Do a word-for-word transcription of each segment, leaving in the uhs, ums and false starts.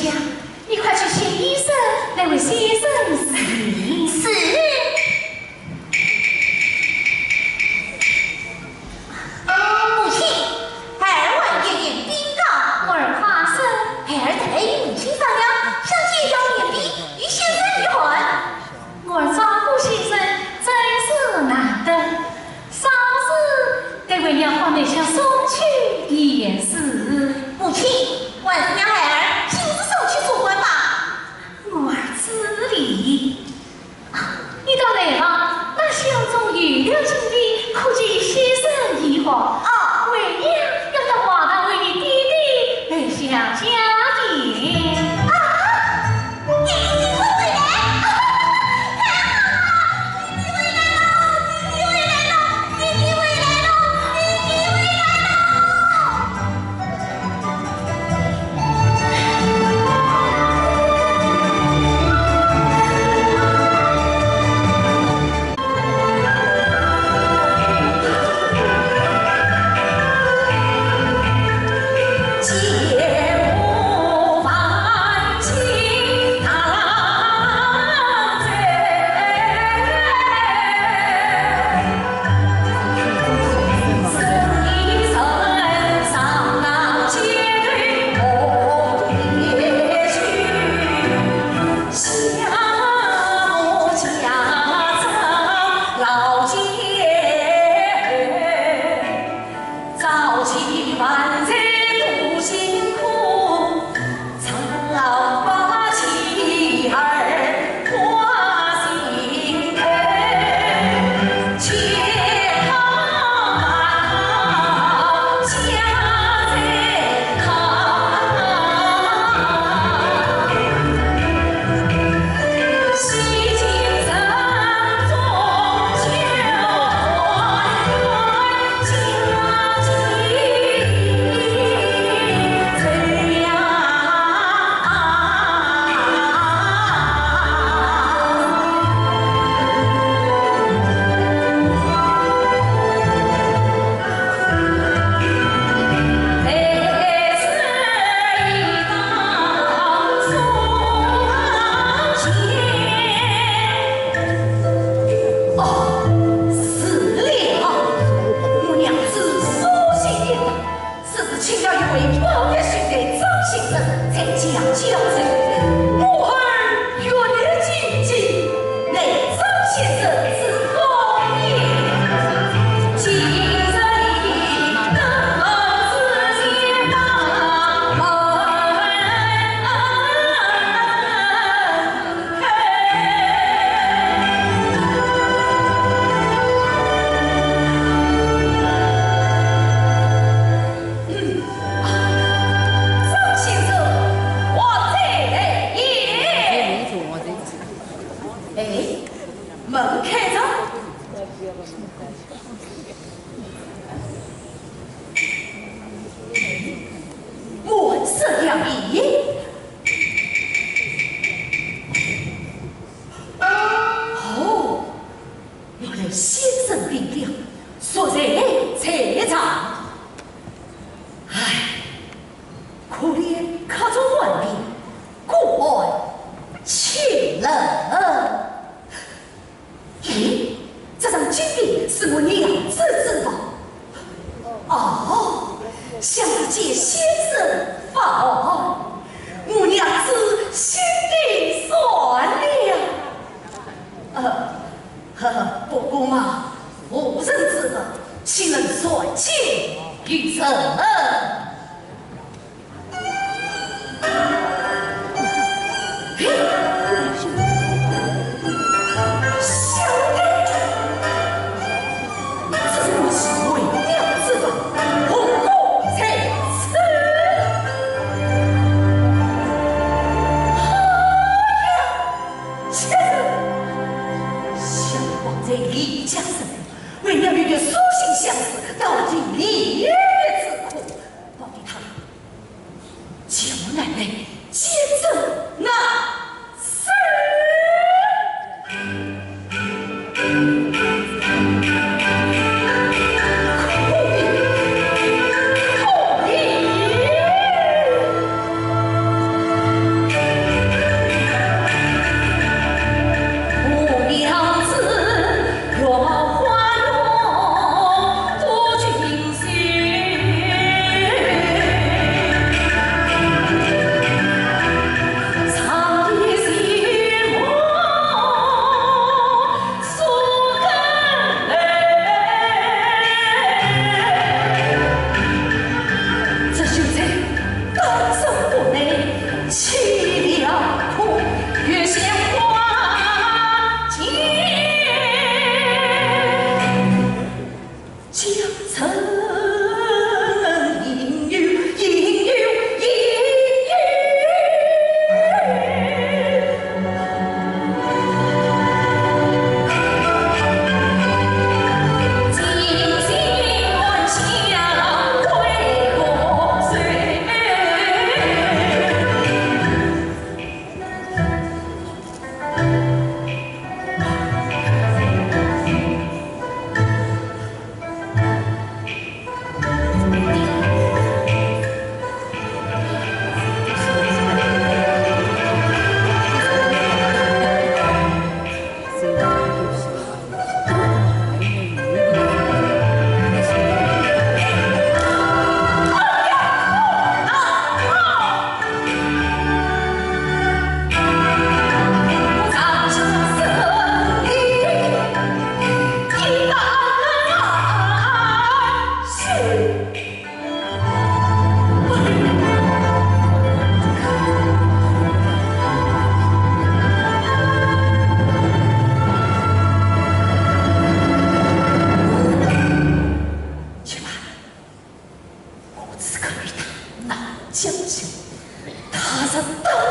香，你快去请医生来为先生侍病。是。母亲，孩儿晚年病高。我儿快生。孩儿特来与母亲商量，想借药延病，与先生一换。我儿照顾先生真是难得，稍事得为了花梅香送去便是。母亲，还是让孩儿亲自送去处方吧。我儿知礼。啊，你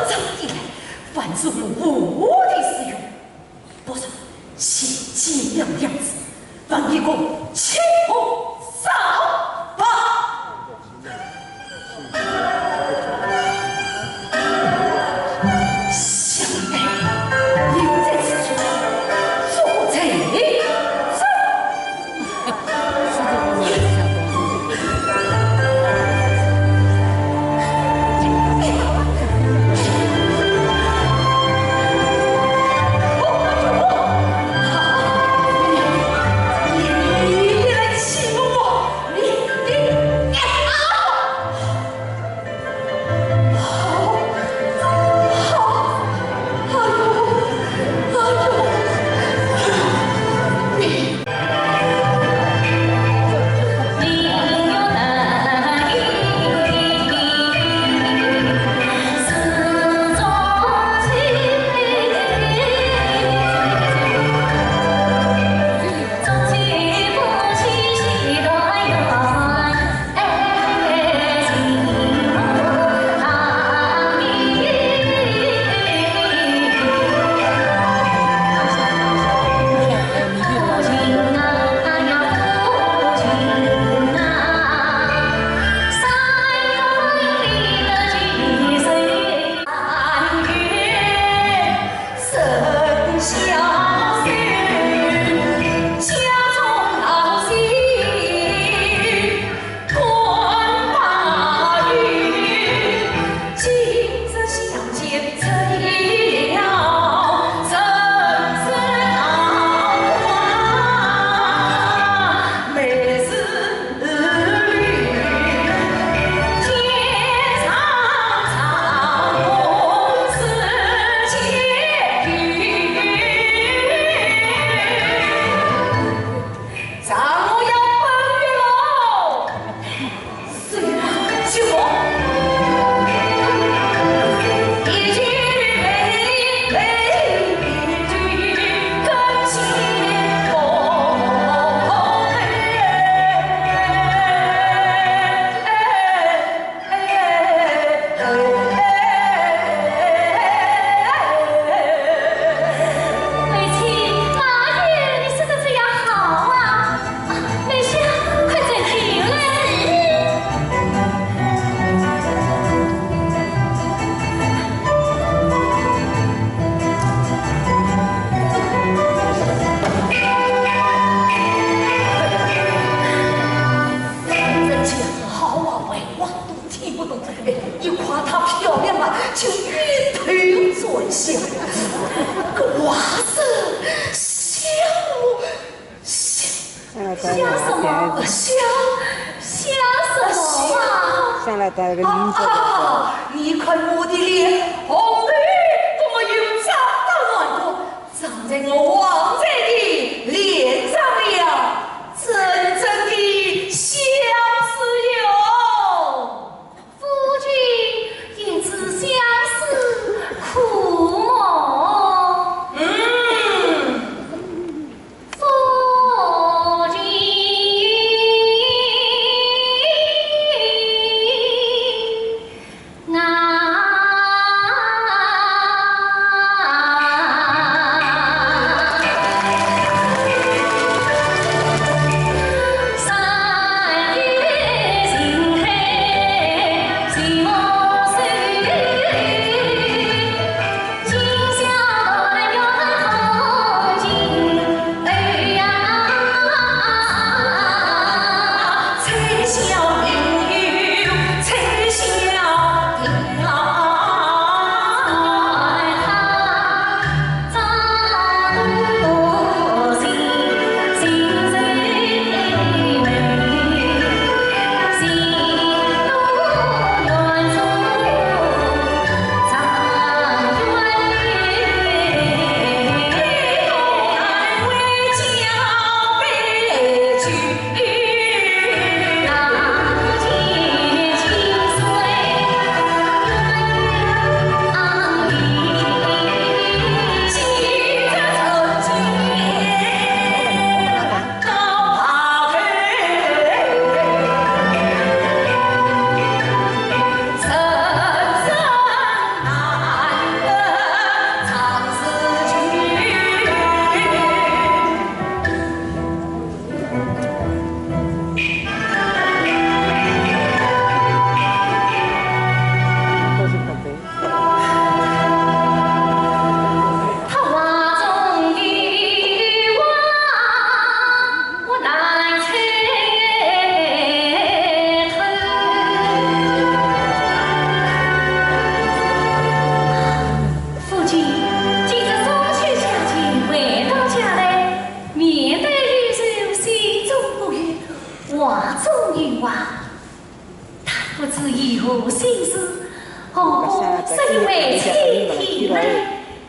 这一来，万事如我的时候，不如先见了娘子，问一个清红皂白。想来留在此处，做贼。 人家好啊，坏话都听不懂。哎，你夸她漂亮嘛，就一头转向。瓜子笑，笑，笑什么？笑，笑什么啊？想来带个名字。啊，你看我的脸，红的都没有长到哪个。 长在我王才的脸上了，真正的相思哟。夫君也知相思苦么？嗯。夫君啊。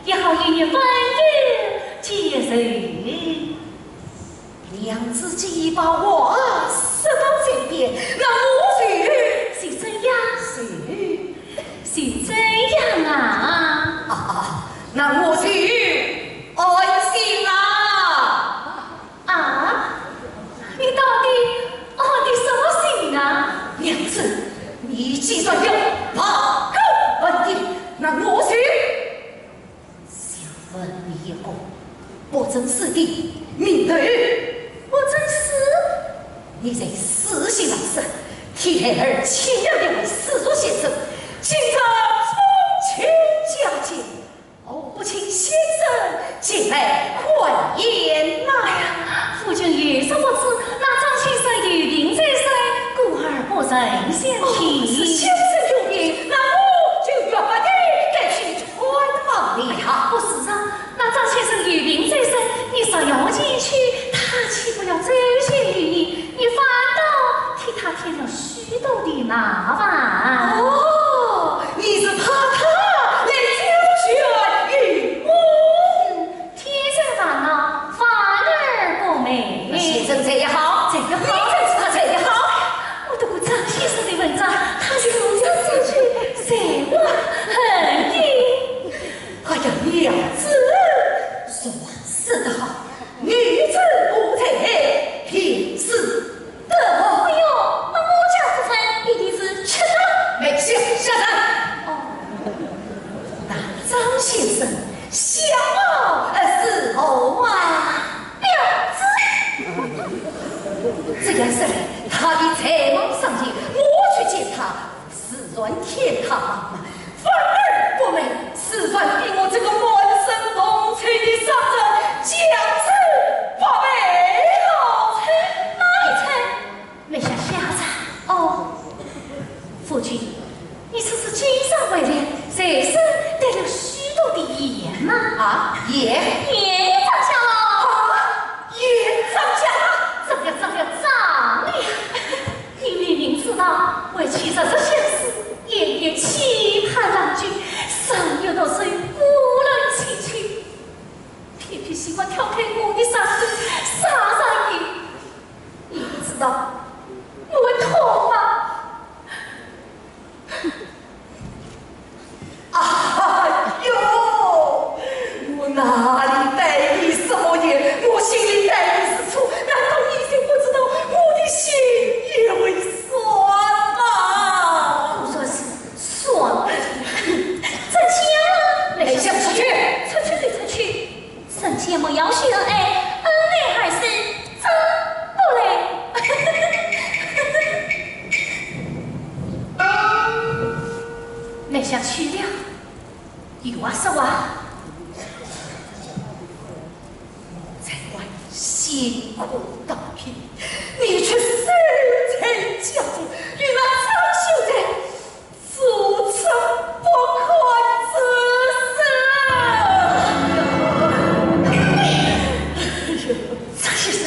也好与你分忧解愁。娘子既已把话说到嘴边，那我就……是怎样？是……是怎样啊？啊，那我就安心啦。啊，你到底安的什么心啊？娘子，你既然要报告问题，那我就……想问你一个不争事的名头。不争事？你在书信上说，替孩儿请了一位私塾先生，今朝重亲家见，何不请先生前来宽宴呐？哎呀，夫君有所不知，那张先生有病在身，故而不曾相请。哦，是先生有病，那我就越发的该去看望了。哎呀，不是啊，那张先生有病在身，你若要前去，他岂不要奏效于你？你反倒替他添了许多的麻烦。哦，你是怕他来周旋于我？嗯，天在烦恼，烦而不美。那先生这也好，这也好，你怎知他这也好？我读过张先生的文章，他是如此之句，才华横溢。哎呀，娘子，俗话说得好，女子无才便是德。哎呦，那我家夫人一定是吃得了。没事，下山。哦，那张先生相貌如何啊？标致。这样说来，他的才貌上去，我去见他， 自然添他麻烦，反而不美，自然比我这个满身铜臭的商人强出百倍了。哪里臭？没想下场。哦，夫君，你此次经商回来，随身带了许多的盐吗？啊，盐？盐也涨价了。啊，盐涨价了？涨了，涨了，涨了！ 你明明知道为娶这个小子，夜夜期盼郎君，上有毒誓，无人娶妻，偏偏喜欢挑开我的伤口撒上盐。你不知道我会痛吗？哎呦，我哪里带你什么盐？我心里带你是醋，难道你就不知道我的心也会酸吗？胡说！酸？怎讲？梅香，出去！出去就出去。 人间莫要许恩爱，恩爱还是真不来。梅香去了，有话说话。我在外辛苦打拼，你却守在家中，与那张秀才 如此不堪之事。哎呦，张先生，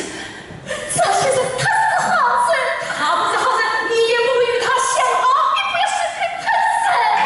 张先生他是个好人。他不是好人，你也不与他相好。你不要随便喷人。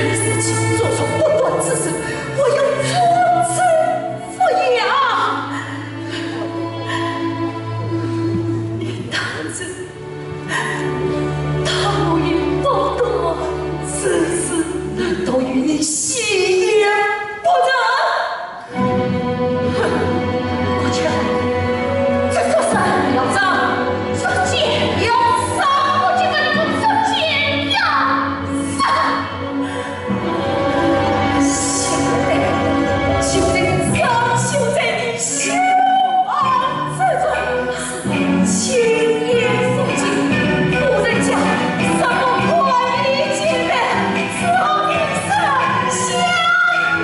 你自己做出不端之事，我要从此不养。你当真，大老爷报告此事，难道与你戏言不成？ 哼，我去，这个三秒钟，这个贱妖，杀不尽的这个贱妖，杀！现在，现在，现在你小王这种 轻言送进夫人家，什么快意进来，这名声响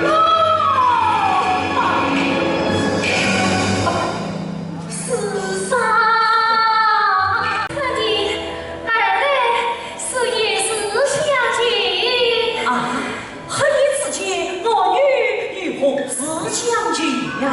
了。是啥？看你二位是也是相近啊？ 和你之间，我女又何止相近呀？